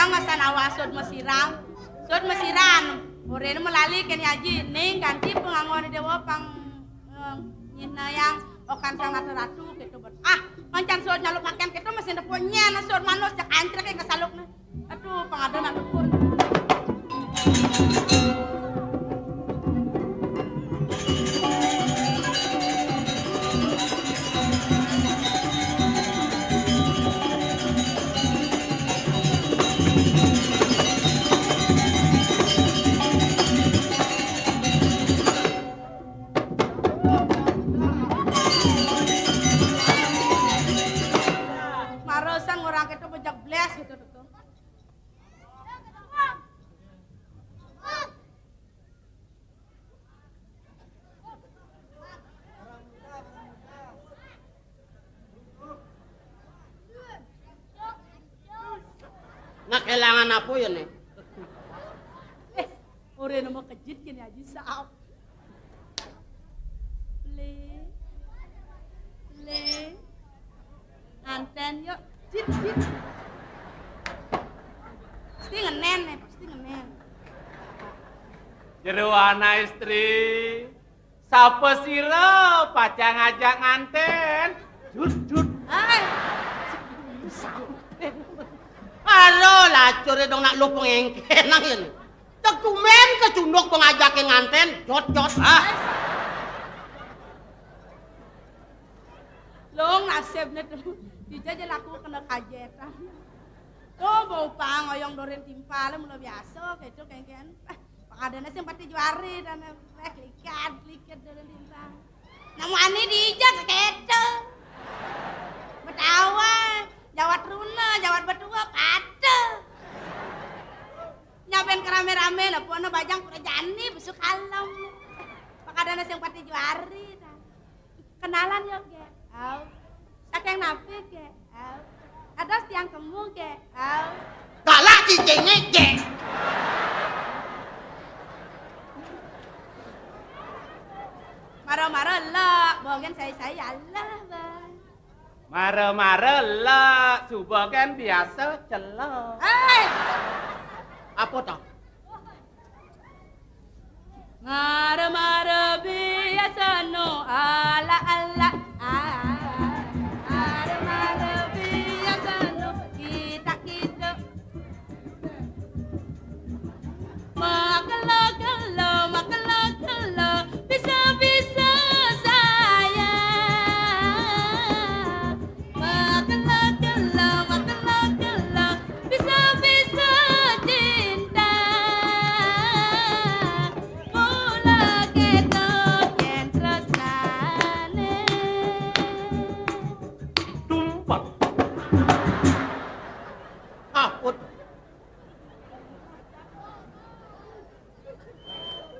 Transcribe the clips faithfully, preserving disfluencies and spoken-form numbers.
Masa nawa sud masiram. Sud masiram. Orene malali kene aji, ning ganti pangangone dewa pang, eh, nyinayang okan sang ratu-ratu gitu, bet. Ah, mancan sud nyalu pakaian gitu, mesin depo nyen, sud manus, jak antrek ke salukne. Aduh, pangadan anak pun. Marosan orang kita bejak belas gitu tuh. Nah, kelangan apa ya, nih? Eh, ora nemu kejit kene aji saap. Le. Le. Nganten yuk. Jit, jit. Pasti ngenen nih, pasti ngenen. Jero ana istri. Sapa sira pacang ngajak nganten? Jut, jut. Hai. Aro lacure dong nak lupung engkenang yen. Tegumen kecunduk pengajake nganten, jot, jot. Ah. Long nasibne tuh. Dija aja laku kena kajetan. Tuh bau pang oyong doren timpal mula biasa gitu kengken. Pakadene sing pati juari dan weh likat, likat doren timpal. Namu ani dija keto. Betawa, jawat runa, jawat betua, pate. Nyaben kerame-rame lah, pono bajang pura jani, besuk kalem. Pakadana sing pati juari, ta. Kenalan yo, Ge. Au. Saking napi, Ge. Au. Ados tiang kemu, Ge. Au. Galak cicinge, Ge. Mara-mara lah, bogen sai-sai Allah, Bang. Mara-mara lah, suba kan biasa celah. Hei! Apa to? Mara-mara biasa no, ala-ala. Ah, mara-mara biasa no, kita-kita. Makelo-kelo, makelo-kelo, bisa-bisa saya. Makelo-kelo, makelo-kelo, bisa-bisa cinta. Mula keto yen tresnane. Tumpal. Apot.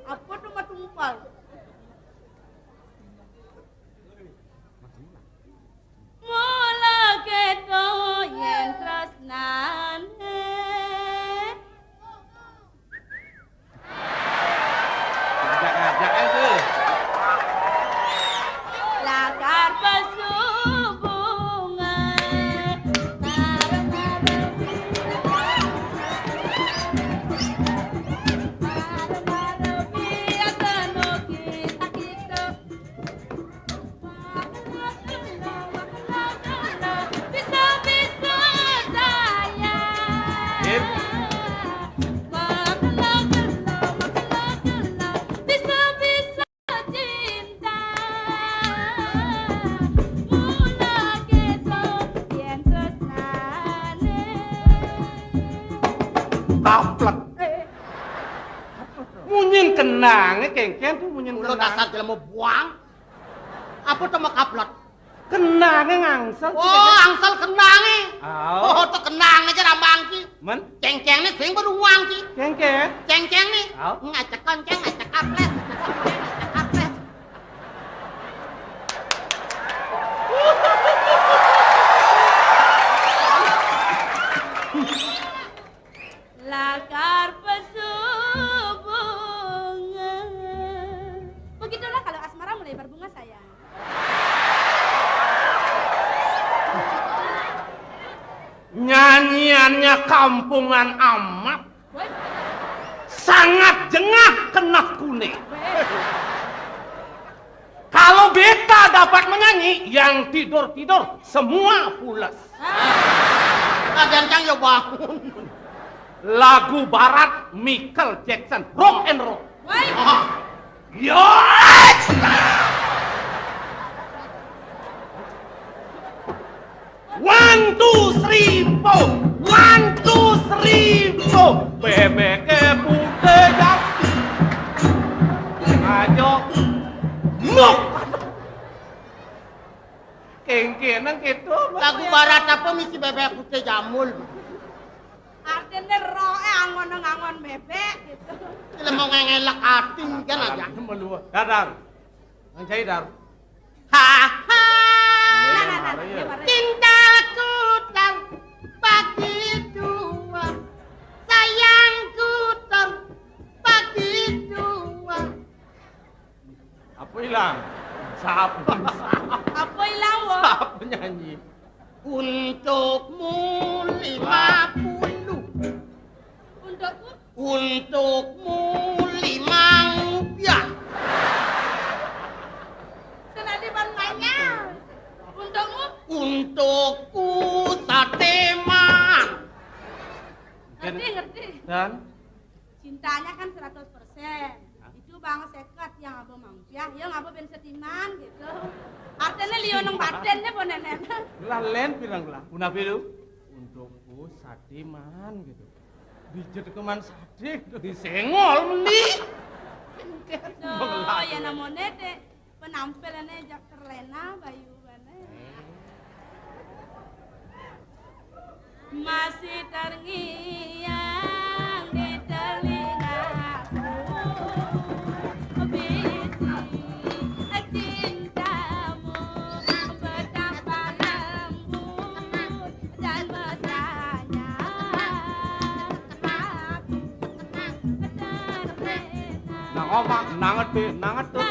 Apa tuh matumpal? Mula keto yen tresnane. Ngajak-ngajak ae tuh. Lakar pesubungan. Kaplek. Munyin kenange kengken tuh, munyin kenang. Dasar jelema buang. Apa to makaplek? Kenange ngangsel. Oh, angsel kenange. Au. Oh, to kenange aja rambang ki. Men? Cengceng ne sing beruang ki. Cengceng? Cengceng ne. Au. Ngacek konceng, ngacek kaples, ngacek kaples. Lakar pesubungan. Begitulah kalau asmara mulai berbunga, sayang. Nyanyiannya kampungan amat. Sangat jengah kena kune. Kalau beta dapat menyanyi, yang tidur-tidur semua pules. Ada yang ya bangun. Lagu barat Michael Jackson, rock and roll. Woi. Ah. Yo! One, two, three, four. One, two, three, four. Bebek putih jati. Ayo. Nuk. Kengkenang gitu. Lagu barat apa misi bebek putih jamul? Artinya roe angon-angon bebek gitu. Lha mau ngelak ating kan aja. Dadar. Nang cai dar. Ha ha. Nah, nah, nah, nah, dia baru. Cintaku terbagi dua, sayangku terbagi dua. Apa hilang? Siapa? Apa hilang, wo? Siapa nyanyi? Untukmu lima puluh. Untukmu? Untukmu lima rupiah. Senadi ban banyak. Untukmu? Untukku sate man. Ngerti, ngerti. Dan? Cintanya kan seratus persen. Hah? Itu bang seket yang abah mangpiah, yang abah ben setiman gitu. Artinya liu nang batinnya bonenen. Lah len pirang lah. Punapa lu? Untukku sate man gitu. Dijet keman sate gitu. Disengol meni. Tuh, ya namanya deh. Penampilannya jak terlena, bayu banget. Masih terngiang di telingaku, bisi cintamu betapa lembut dan mesranya. Nang omah, nang ede, nang edut.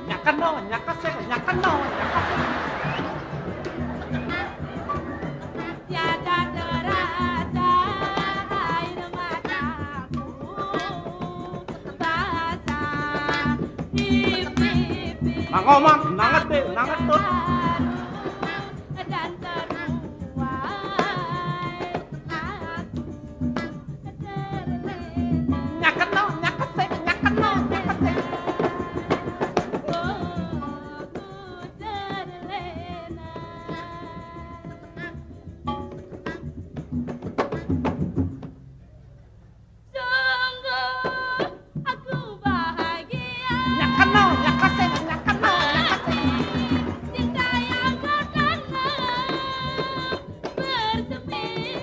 Nyakeno, nyakesik, nyakeno, nyakesik. Tiada terasa air mataku basah di pipi. Nang omah, nang ede, nang edut. Dan terbuai aku terlena. Nyakeno, nyakesik, nyakeno, nyakesik. Oh, ku terlena. Sungguh aku bahagia. Nyakeno, nyakesik, nyakeno, nyakesik. Cinta yang pertama bersemi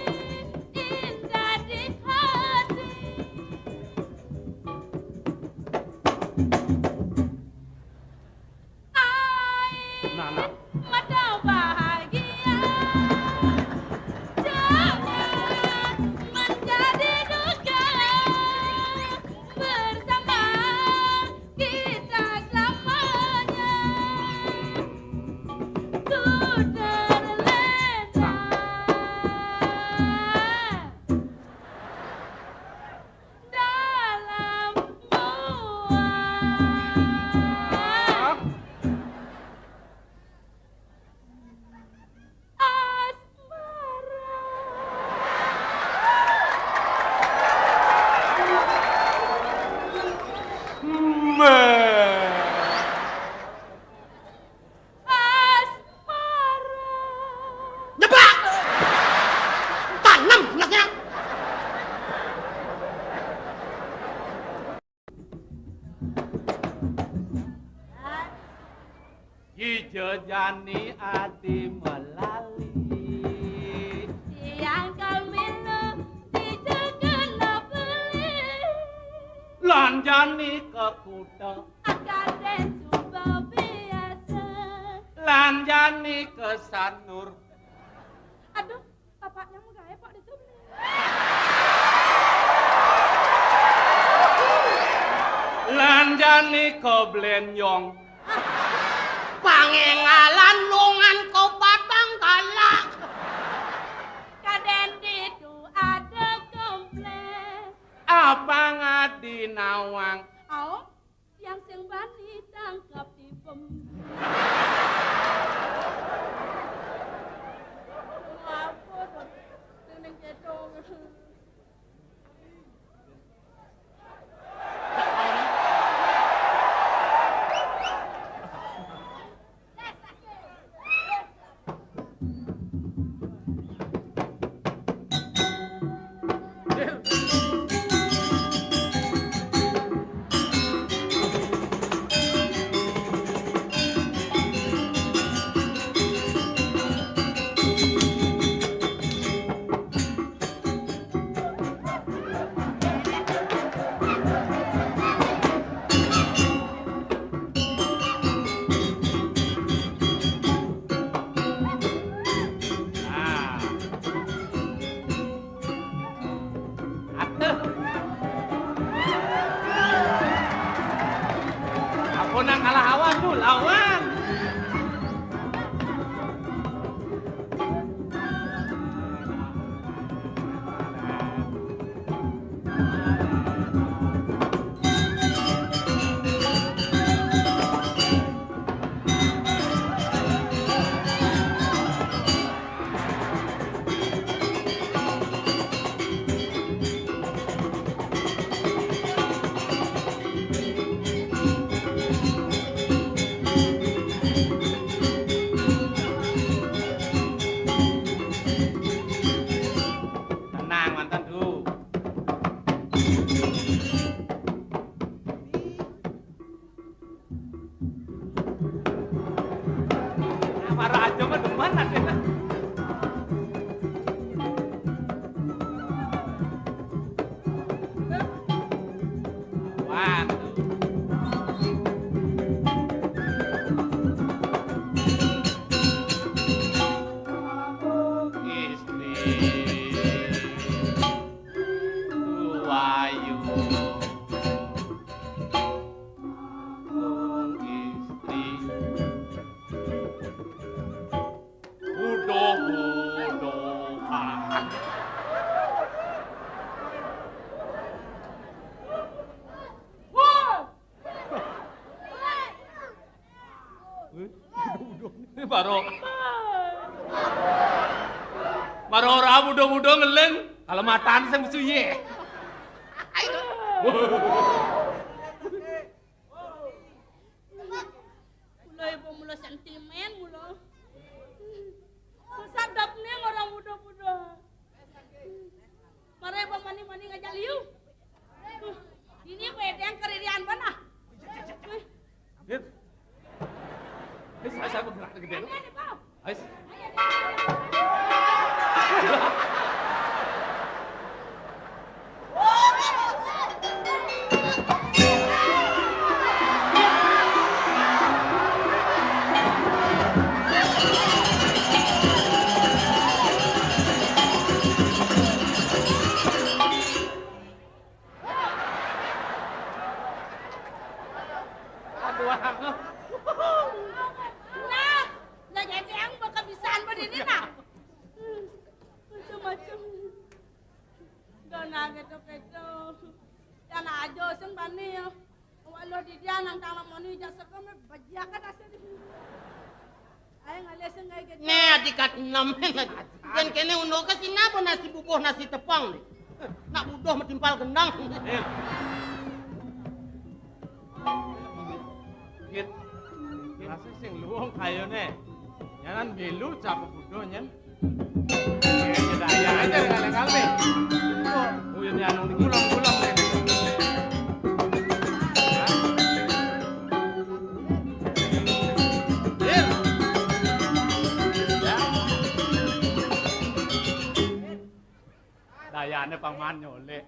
indah di hati. Nah, nah. Mata bahagia, jangan menjadi duka bersama kita selamanya. Ku terlena. Dalam gua asmara. Mbak. Asmara. Nyebak! Tanam, ngasnya. Ijo jani ati melali. Tiang kami lo di jalan beli. Lan jani ke kuta. Akan deh coba biasa. Lan jani ke Sanur. Aduh, bapaknya mau gawe, Pak, di sini. Lan jani ke Blenyong. Pak Para aja mah demen adéna. Waduh. Istri. Wayu. Istri. Uduh, uduh. Ah. Wah. Ini baru. Baru ora muda-muda ngeling, kalau matan sing suye. Kula ibu mula sentimen mula. Sadap nih orang muda-muda. Mare ibu mani-mani ngajak liu. Ini wedeng keririan bana. Dit. Dit, saya, saya bergerak gede. Ini, ini, Pak. Ais. Aduh, aku. Nah, nah, jadi yang bakal bisaan begini, nah. Macam-macam. Udah, nah, gitu-gitu. Dan aja sing bani ya. Walau di dia nang tangan moni jak sekem, bajiakan asli. Ayo ngalih sing kayak gitu. Nih, adikat enam. Yen kene uno ke sing napa nasi bubuh, nasi tepung nih. Nak buduh metimpal gendang. Eh. Git. Rasa sing luwung kayone. Nyanan milu cap buduh nyen. Daya aja kali-kali. Kok uyune anu niki. Pulang-pulang. Dayane paman nyolek.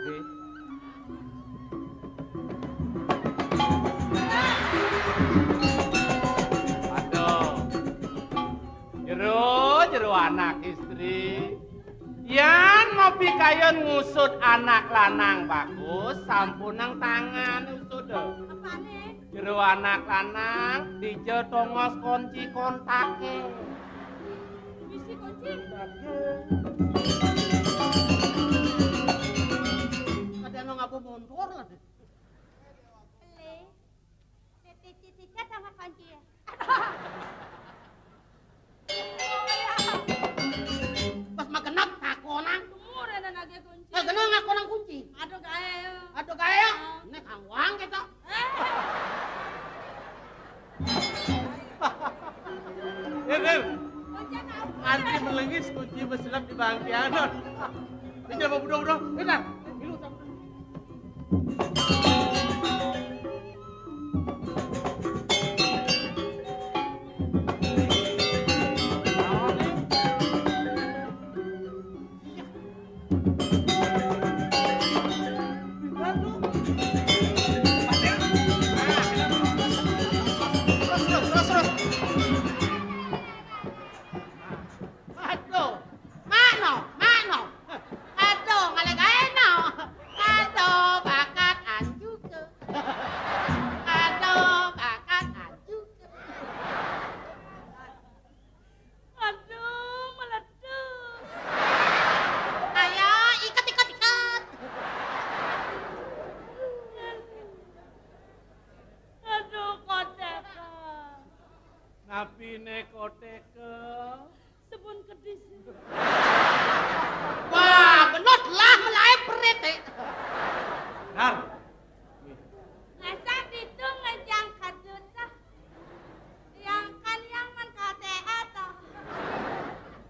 Nggih. Aduh. Jero, jero anak istri. Yan mau pikayun ngusut anak lanang bagus, sampun nang tangan usut. Apane? Jero anak lanang dija tongos kunci kontake. Bisi kunci. Ada nang apa montor lah. Beli. Titi-titi sama kunci. Pas magenep takonan. Umur ana nagih kunci. Magenep ngakonan kunci. Aduh gae. Aduh gae ya. Ah. Nek kangwang kita. Eh. Eh, Beb. Kunci apa? Antri melengis kunci meselap di bangkian. Ini coba budo-budo. Bentar. Milu, Aduh, mano, mano. Aduh, ngale gae no. Aduh, bakat anju.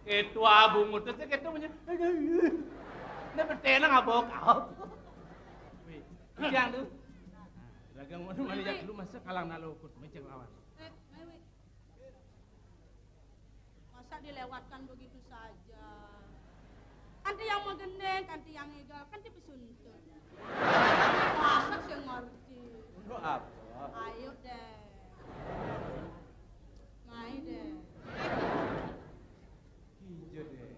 Ketua bungut itu ketua punya. Ini bertenang apa kau? Wih, siang tuh. Dagang mana mana ya lu masa kalang nalukut mecek lawan. Eh, eh, wih. Masa dilewatkan begitu saja? Kan dia yang mau gendeng, kan dia yang egal, kan dia pesuntut. Masa saya ngerti? Untuk apa? Ayo deh. Mai deh. Kija deh.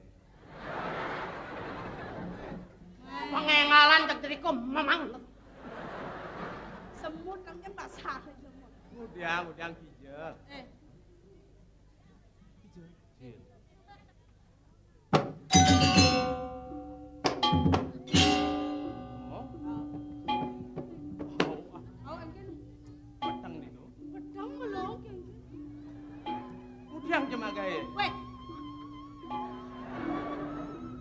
Mai. Pengengalan cek diriku memang. Semut kan kan pasar semut. Udah, udah kija. Eh. Kija. Kija. Mau? Mau, ah. Mau, engke. Peteng niku. Peteng melong, engke. Udiang jemagae. Weh.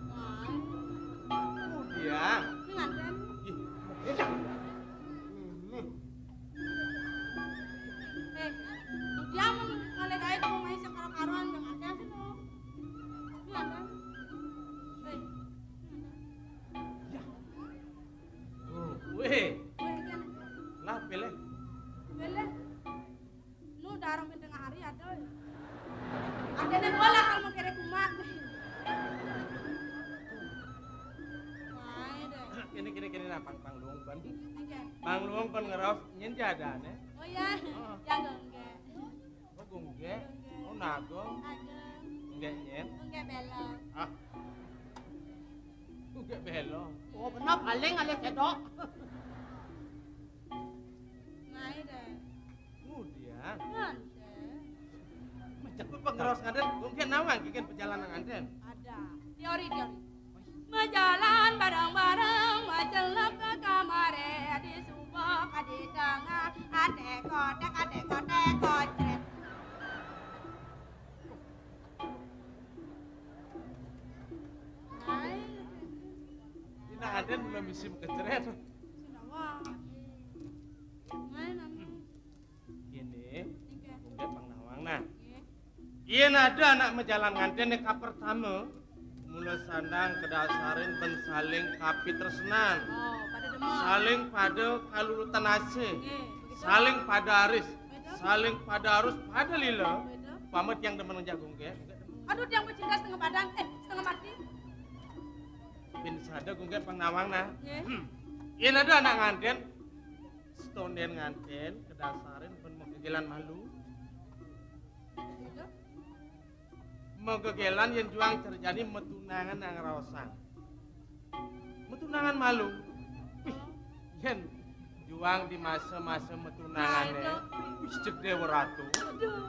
Wah. Udiang. Ini nganten. Ih, udiang. Hmm. Eh, udiang mun ngalih gawe ke omahe sing karo-karoan yo nganten sih, no. Ini nganten. Eh. Ya. Oh, weh. Weh, kan. Lah, pilih. Pilih. Nu darang ben tengah hari ada. Ada nih bola kalau mau kere kumat. Mai deh. Kene, kene, kene, nah, pang, pang luung ben. Oke. Pang luung ben ngeraos nyen jadane. Oh iya. Oh. Ya, enggak, enggak. Oh, gungge. Oh, nago. Ageng. Enggak nyen. Enggak belok. Ah. Enggak belok. Oh, benar paling alih sedok. Mai deh. Kemudian. Nganten. Macam apa ngeraos nganten? Mungkin nawang kiken perjalanan nganten. Ada. Teori, teori. Majalan bareng-bareng, macelep ke kamare, di subok, di tengah, ate kotek, ate kotek, kocret. Hai. Ini ada belum isi keceret. Sudah, wah. Main, Ami. Kene, nggih, pang nawang nah. Nggih. Yen ada anak majalan nganten ka pertama, mula sandang kedasarin ben saling kapitresnan. Oh, pada demen. Saling pada kalulutan asih. Nggih, begitu. Saling pada aris. Begitu. Saling pada arus pada lila. Begitu. Upama tiang demen ngejak gungge. Aduh, tiang pecinta setengah badan, eh, setengah mati. Bin sada gungge pang nawang nah. Nggih. Yen ada anak nganten, setonden nganten kedasarin ben magegelan malu. Magegelan yen juang terjadi metunangan nang raosan. Metunangan malu. Wih, yen juang di masa-masa metunangane. Ayo. Wis cek Dewa Ratu. Aduh.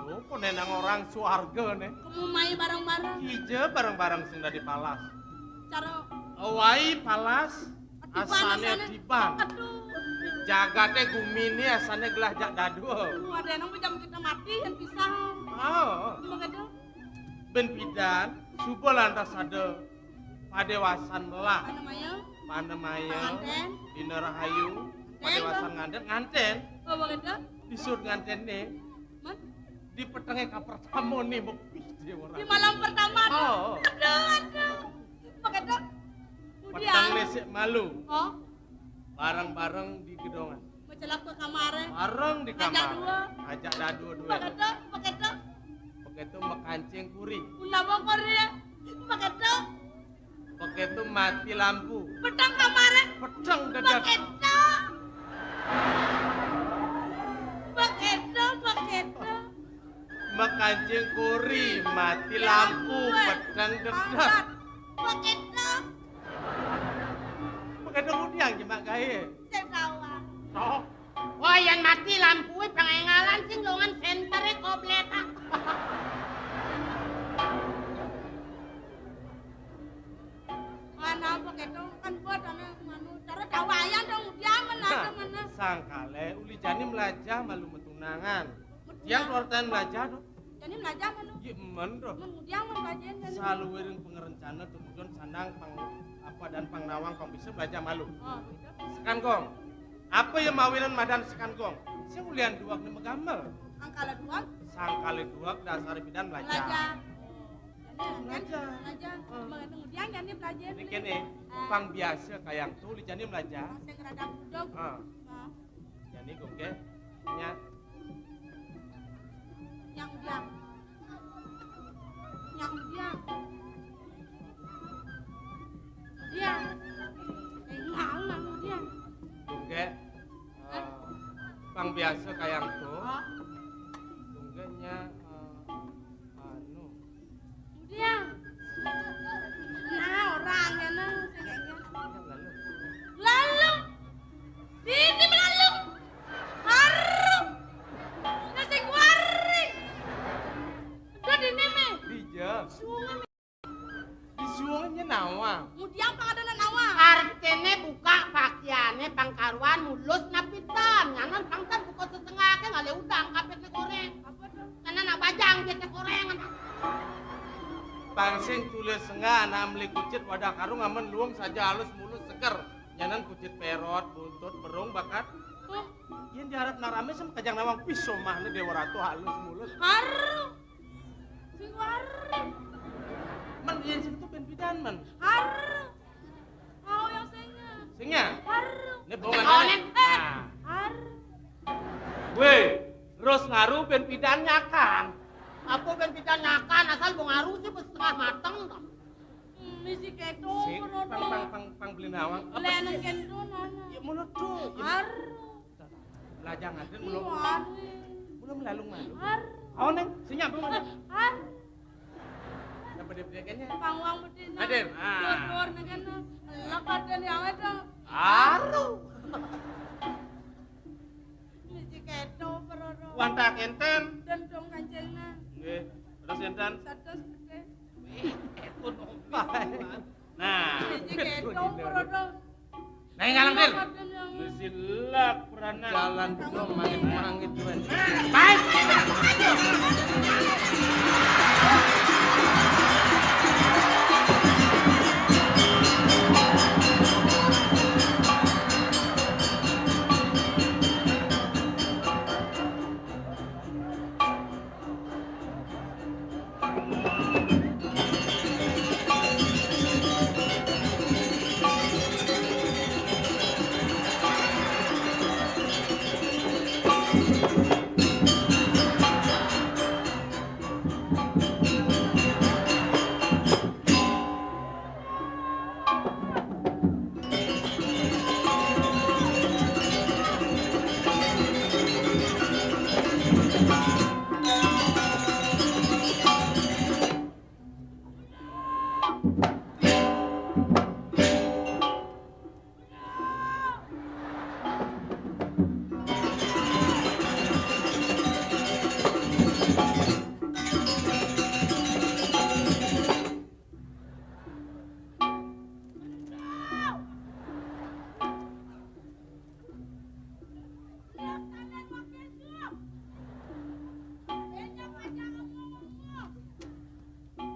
Lho, kok nenang orang swarga ne? Kamu mai bareng-bareng. Kija bareng-bareng sing dadi palas. Cara awai palas. Asane tiban. Aduh. Jagate gumine asane gelah jak dadua. Aduh, ada nang jam kita mati yang pisah. Oh. Begitu. Ben pidan, suba lantas ada padewasan melah. Panemaya. Panemaya. Panganten. Dina rahayu. Nganten, padewasan nganten, nganten. Oh, begitu. Disut ngantene. Man? Di petenge ka pertama nih, Mbok. Di malam pertama. Oh. Aduh, aduh. Begitu. Kemudian. Peteng sik malu. Oh. Bareng-bareng di gedongan. Mecelap ke kamare. Bareng di kamar. Ngajak dua. Ngajak dadua-dua. Begitu, begitu. Begitu mekancing kuri. Guna bokor ya. Begitu. Begitu mati lampu. Peteng kamare. Peteng dedet. Begitu. Begitu, begitu. Mekancing kuri, mati lampu, peteng dedet. Begitu. Begitu kemudian jemak gawe. Sing tawang. Toh. Wah, yen mati lampu pengengalan sing longan sentere kobletan. Mana apa keto kan buat ana manu cara tawayan dong dia mana mana. Sangkale uli jani melajah malu metunangan. Yang keluarkan melajah dong. Jani melajah mana? Iya men dong. Mun dia mau kajian kan. Saluwiring pengerencana tumujon sandang pang apa dan pangnawang pang bisa melajah malu. Oh, gitu. Sekan gong. Apa yang mawinan madan sekan gong? Sing ulian duak ne megamel. Angkala duak. Sangkale duak dasar bidan melajah. Melajah. Belajar. Belajar. Heeh. Mengerti ngudiang jani belajar. Ini kéné, ah, pang biasa kayang to, uli jani belajar. Sing rada budeg. Ah. Ah. Jani gongké nya. Nya ngudiang. Nya ngudiang. Ngudiang. Eh, ngalang ngudiang. Gongké, eh, pang biasa kayang to. Ah. Gongké nya, eh, anu. Ngudiang. Nah, orang kéné sing kayak gitu. Lalu. Dini lalu. Haru. Nah, sing waring. Udah dini, Mi. Dija. Sungai, Mi. Di sungai nya nawang. Ngudiang pang ada nawang. Artiné buka pakaiané pang karuan mulus napitan. Nyanan pang tan buka setengah ké ngalih udang kapitné goréng. Apa to? Nyanan nak bajang jitné goréng. Pang sing tulis senga anak meli kucit wadah karung amen luung saja alus mulus seger. Nyanan kucit pérot, buntut, berung, bakat. Hah? Yén diarep nak ramé sama kajang nawang pis somahné Déwa Ratu halus mulus. Haru. Sing waring. Men yén sing to bén pidan, men. Haru. Mau yang singa. Singa? Haru. Ini bongan. Oh, Nen. Nah. Haru. Wéh, terus ngaru bén pidan nyakan. Apa bén pidan nyakan, asal bong ngaru sih wis setengah mateng to. Hmm, misi kéto, si, pang, pang, pang, pang beli nawang. Apa sih? Lé nang kéto, nana. Ya, mulut to. Ya. Haru. Lajang aden belum. Waduh. Belum lalung malu. Har. Oh, Neng, senyap belum ada. Har. Napa dia berikannya? Pangwang bedina. Aden. Ah. Dor-dor nang kena. Lak aden ya ada. Aru. Mesti keto peroro. Wanta kenten. Dan dong kancingna. Nggih. Terus enten? Satus gede. Wih, keto nomor. Nah. Nah, ngalang, Dir. Silak peranan. Jalan dong mangit-mangit, Wan. Baik.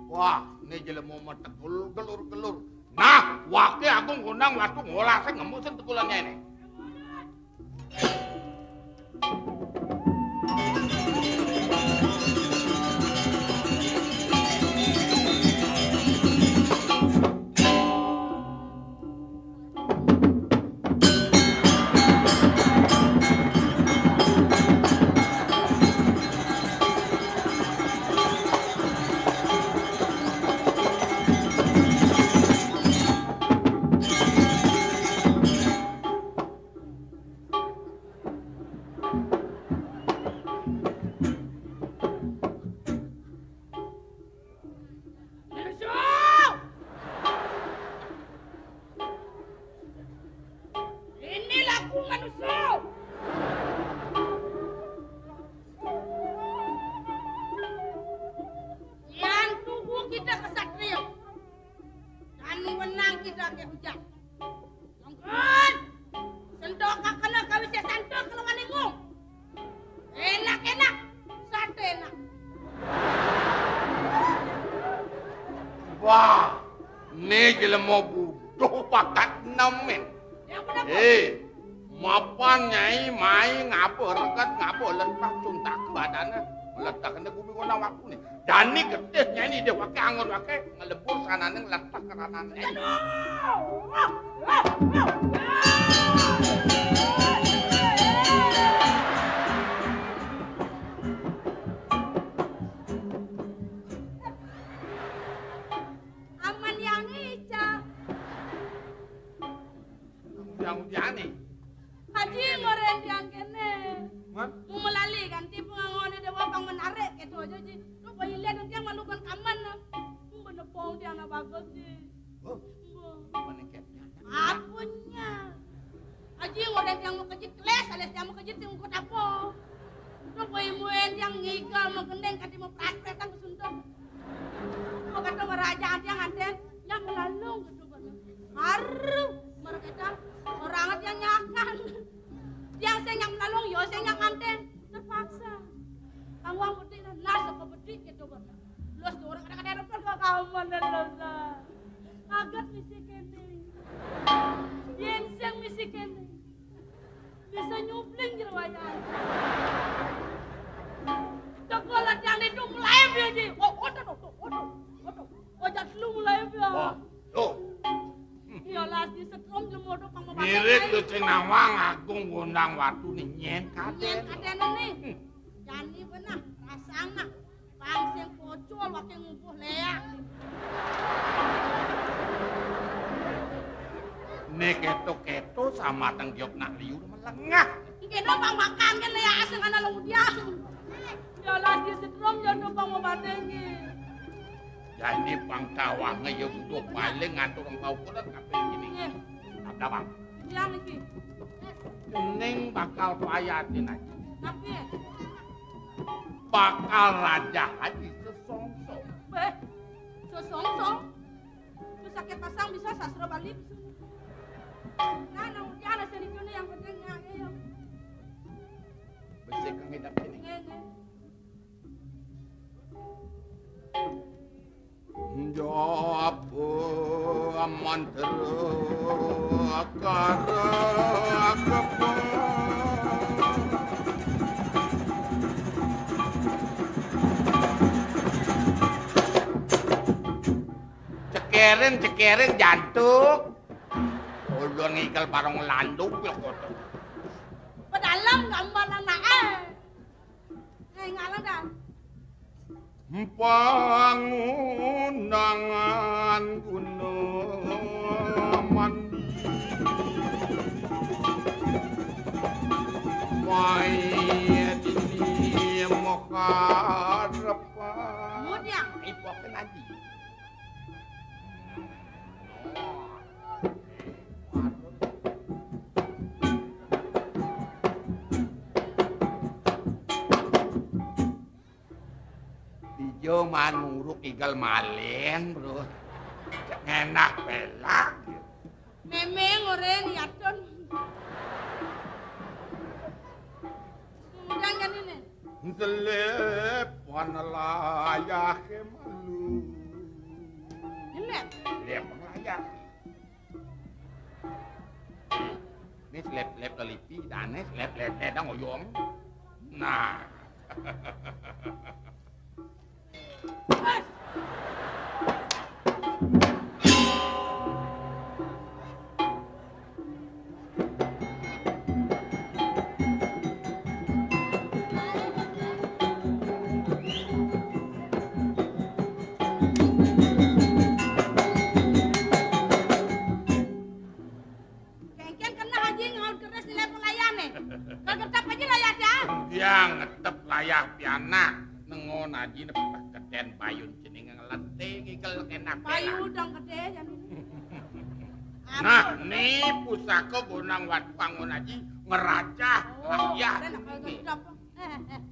Wah, ini jelema mah tekul gelur-gelur. Nah, Waki Agung ngundang waktu ngolah sing ngemu sing tekulannya ini. Manusia! Ini laku manusia! Yang tubuh kita kesatria. Dan menang kita ke hujan. Angkat! Sentuh kakana kawis ya santuh kalau ngalinggung. Enak-enak, sate enak. Wah, ini jelema buduh pakat nemen. Ya, bener. Eh, mapan nyai mai ngapa reket, ngapa letah, cuntak badannya. Letah kena bumi kona waktu nih. Jani getih nyeni deh, wake angon wake ngelebur sanane ngletak keranané. Aman yang ica. Yang udiane. Haji ngoren tiang kene. Hah? Mau melali ganti pengangone dewa pang menarik gitu aja ji. Lu bayi lihat tiang malukan kaman nah. Bener pong tiang na bagus ji. Oh, mana kepnya? Apunnya. Haji ngoren tiang mau kejit keles alias tiang mau kejit tiang ikut apa? Lu bayi muen tiang ngigal mau gendeng kati mau prat-pratan kesuntuk. Mau kata mau raja tiang anten yang melalung gitu. Aruh, mereka orang tiang nyakan. Tiang sing nyam lalung, yo sing nyam anten. Terpaksa. Kang wong bedik nah, nas apa bedik gitu, Bang. Los tuh orang kadang-kadang repot kok kamu mana los. Kaget misi kene. Yen sing misi kene. Bisa nyupling jero wayahe. Teko latihan itu mulai ya, Ji. Oh, otot, otot, otot, otot. Oh, jas lu mulai ya. Wah, tuh. Ya, las di setrum jeng modok pang mirip lu Cinawang Agung Gondang Watu nih, nyen kaden. Nyen kaden nih. Hmm. Jani benah, rasang nah. Pang sing pocol wake ngubuh leak. Nek keto-keto sama tenggiok nak liur melengah. Engke no pang makan kan leak asing ana lung diang. Ya lagi setrum ya no pang obatenge. Jani pang kawange ya butuh paling ngatur engkau kulit kabeh gini. Nggih. Ada, Bang. Yang iki. Ning bakal payatin aja. Tapi bakal raja haji sesongso. Beh, sesongso? Terus sakit pasang bisa sastra Bali. Nah, nang ujian seni yang penting ya, ya. Besi kang ngidap sini. Nggih, nggih. Njaba mantra karakepan. Cekerin, cekerin jantuk. Ulun ngikel bareng landung ya kotor. Pedalem gambar anake. Ngai ngalang dah. Pangundangan gunung mandi. Mai dini makarepan. Mudiang. Ipokin aji. Ijo manuruk igal malen, Bro. Cek ngenah pelak. Memeng oren yatun. Kemudian kan ini. Selip panelayahe malu. Ini. Lep layah. Ini selip-selip lelipi, dane selip-selip dang oyong. Nah. Kengken kena haji ngaul keris nilai pelayan nih. Kagak tetep aja layar ya. Dia ngetep layar piana nengon haji nepek keten bayun jenenge ngelente ngikel kenak. Bayu dong gede jani. Nah, ni pusaka gonang watu angon haji ngerajah. Oh, layar. Ada nak kagak tetep. Eh, eh.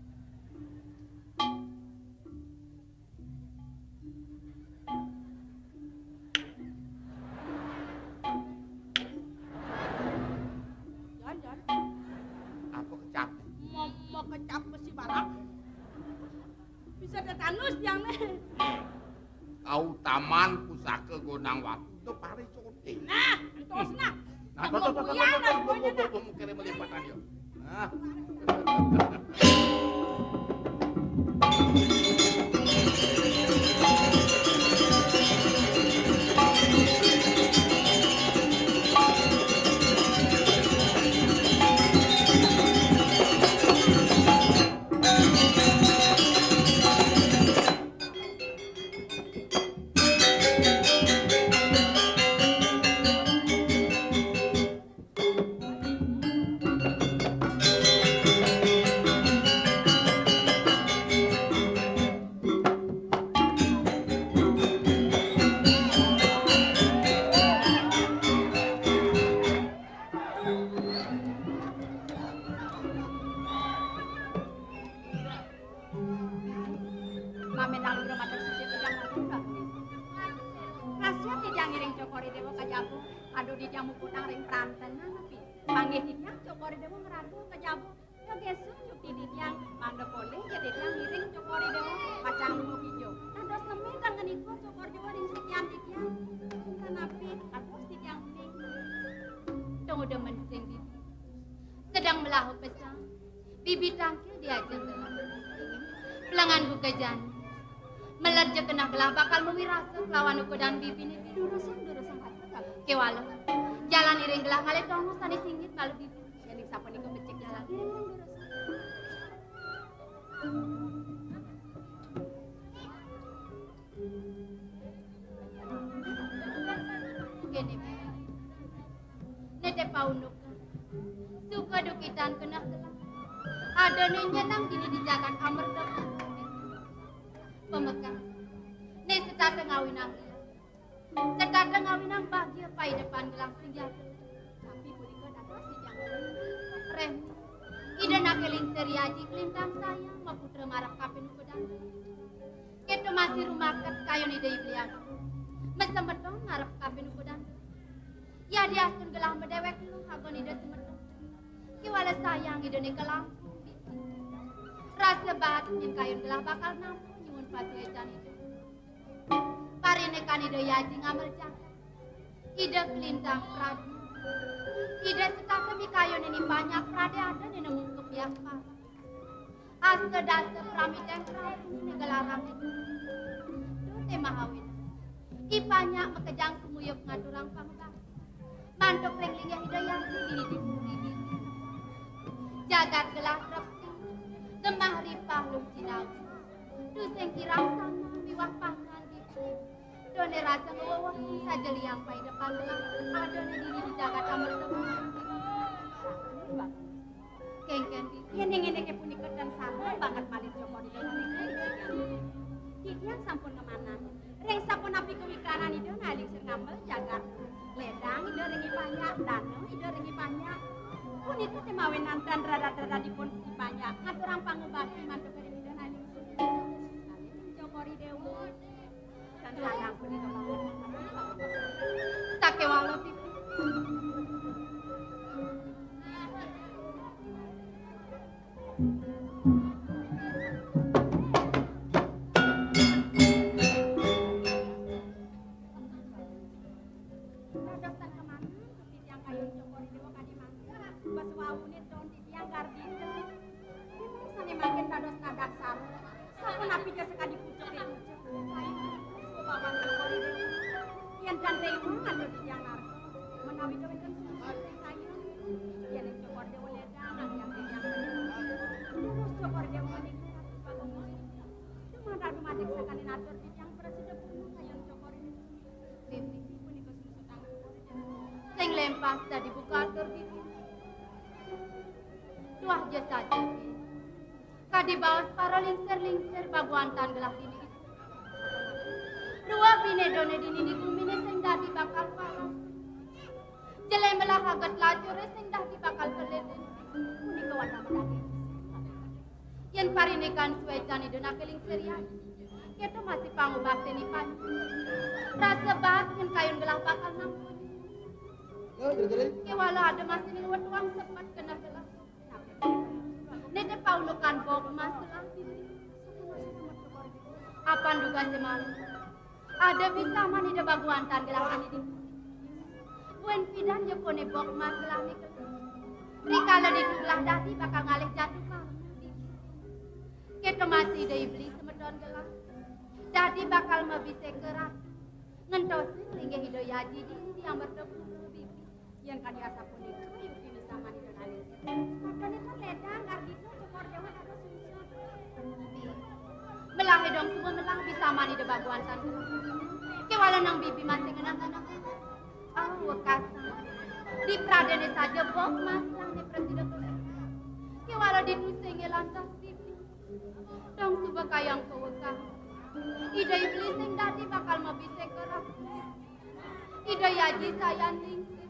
Jan, Jan. Apa kecap? Mau, mau kecap besi barang. Bisa tetanus tiang nih. Kautaman pusaka gonang watu itu pare conte. Nah, entos nah. Nah, tuh, tuh, tuh, tuh, tuh, tuh, tuh, tuh, tuh, mungkin melimpatan yuk. Nah. Aduh, titiang muputang ring prantenan, napi? Panggih titiang Cokor I Déwa ngratu ka jaba. Ya gesu nyuti titiang, mangda polih ja titiang ngiring Cokor I Déwa pacang lunga kija. Dados neme tanggenika Cokor I Déwa ring sikian titiang. Napi? Dados titiang uning. Tong uda mensing, Bibi. Sedeng melah pesan. Bibi tangkil di ajeng gelah. Pelengan buka jani. Meled ja keneh gelah bakal mawirasa kelawan ukudan bibiné, Bibi. Durusang, durusang atur, Kak. Kéwala. Jalan iring gelah ngalih tongos sané singit malu, Bibi. Yéning sapunika becik jalan iring, durusang. Kéné, Bibi. Né té paundukan. Suka dukitan keneh gelah. Adané nyeneng dini di jagat amerta. Pamekas. Né setata ngawinang liang. Setata ngawinang bagia paidepan gelah singgah. Tapi punika dados titiang. Rén. Ida naké lingsir yaji kalintang sayang maputra marep kapin ukudan. Kéto masih rumaket kayun Ida I Beli Agung. Masemeton ngarep kapin ukudan. Yadiastun gelah madéwék luh agon Ida semeton. Kéwala sayang Idané kalangkung. Rasa baat yén kayun gelah bakal nampa nyuwun pasuécan Ida. Parinekan Ida Yaji ngamel jagat. Ida kalintang pradé. Ida setata mikayun Ni Panyak pradé ada né nemu kepiak pala. Asta dasa pramiten Prabu né gelarang itu. Duh té maha wina. I Panyak makejang sumuyup ngaturang pangubakti. Mantuk ring linggih Ida Yaji dini di puri dini. Jagat gelah trepti, gemah ripah luh jinau. Tusing kirang sama miwah pangan dini. Doné rasa ngweweh saja liang paidepan gelah. Adané dini di jagat amerta. Kénkén, Bibi. Yén ning indiké punika tan sama banget malih Cokor I Déwa. Titiang sampun ngamanah. Ring sapunapi kawikanan Ida nalih sir ngamel jagat. Ledang Ida ring I Panyak, dana Ida ring I Panyak. Punika té mawinan tan rarat-raratipun I Panyak ngaturang pangubakti mantuk ring Ida nalih sir. Cokor I Déwa. Sakéwala, Bibi. Dados tan kemana, titiang kayun Cokor I Déwa kadi mangkin. Bas wawuné ton titiang gardita. Sané mangkin dados nadaksara. Sapunapi ja sakadi pucuké pucuk. Bapak Cokor I Déwa. Yén tan riwang antuk titiang narsa. Menawi kawénten sumangga ring kayun. Yén Cokor I Déwa ledang, nang yang titiang. Terus Cokor I Déwa niki. Dumadak, dumadak sakadi natur titiang prasida purna kayun Cokor I Déwa. Bibi, punika sungsutang. Sing lempas dadi buka atur, Bibi. Tuah ja saja, Bibi. Kadi baos para lingsir-lingsir baguantan gelah dini. Dua bine done dini di guminé sing dadi bakal paras. Jelé melah aget lacuré sing dadi bakal kelilin. Punika wantah dadi. Yén parinikan suécan Ida naké lingsir yan. Kéto masih pangubaktin I Panyak. Rasa baat yén kayun gelah bakal nampun. Kéwala ada masih ning wetuang sepet keneh gelah. Né té paundukan bok mas gelah. Apan dugasé malih. Ada bisaman Ida baguantan gelah dini. Buin pidan ya koné bok mas gelah nika. Rikala ditu gelah dadi bakal ngalih jatuh karma. Kéto masih Ida I Beli semeton gelah. Dadi bakal mabisé ka ratu. Ngentosin linggih Ida Yaji dini di amerta pura, Bibi. Yén kadi asapunika, yuki wisaman Ida nalih. Makané tan ledang, gardita, Cokor Déwa dados sungsut. Melah dong semua melah bisaman Ida baguantan. Kéwala nang Bibi masih ngenah-ngenah. Ah, wekas. Di pradéné saja bok mas gelah né prasida. Kéwala ditu sing lantas Bibi. Dong suba kayang pawekas. Ida I Beli sing dadi bakal mabisé ka ratu. Ida Yaji sayan lingsir.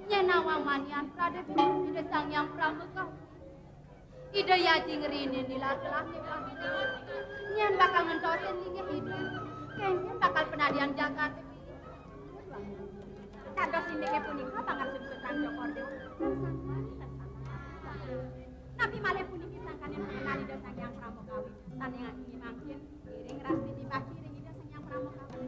Nyén nawang manian pradé Ida Sang Hyang Pramakawi. Ida Yaji ngrinin nilar gelah né. Nyén bakal ngentosin linggih Ida. Kénkén bakal panadian jagaté. Dados indik punika pangarsip Sang Cokor Dewa lan Sang Wali lan Sang Ratu. Napi malih puniki sangkaning pangenal Ida Sang Hyang Pramakawi sané inggih mangkin ngiring rastiti bakti ring Ida Sang Hyang Pramakawi.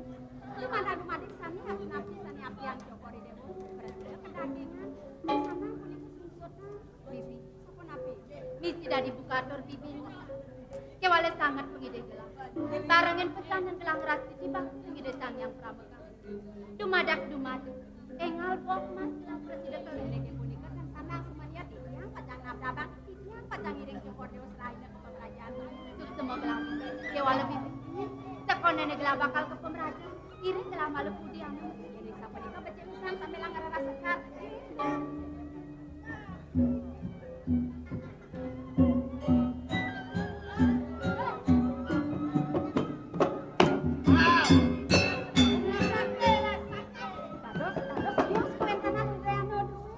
Dumadak dumadik sané napi-napi sané abdi Hyang Cokor Dewa berasa kedagingan. Sané punika sungsut. Bibi, sapunapi? Misi dadi bukatur bibi. Kéwala sanget pangidih gelah. Tarengin pesan lan gelah ngrastiti bakti ring Ida Sang Hyang Pramakawi. Dumadak dumadak. Énggal poh mas lan prasida kelendek punika tan sandang sumaniat titiang pacang nabdabang, titiang pacang ngiring Cokor Dewa seraina ka pamrajan. Suksma gelah. Kéwala bibi. Sakonéné gelah bakal ka pamrajan. Iring gelah malih pudi anu. Yén sapunika becik pisan sambilang ngrereh sekar. Dados, dados, bios kawéntenan Indriana duwé.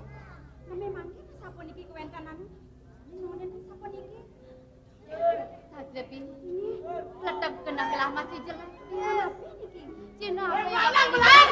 Nami mangkin sapuniki kawéntenan. Nami nuwunin sapuniki. Saja bini. Leteg genah gelah masih jelek. Napi niki? Cina apa yang bakal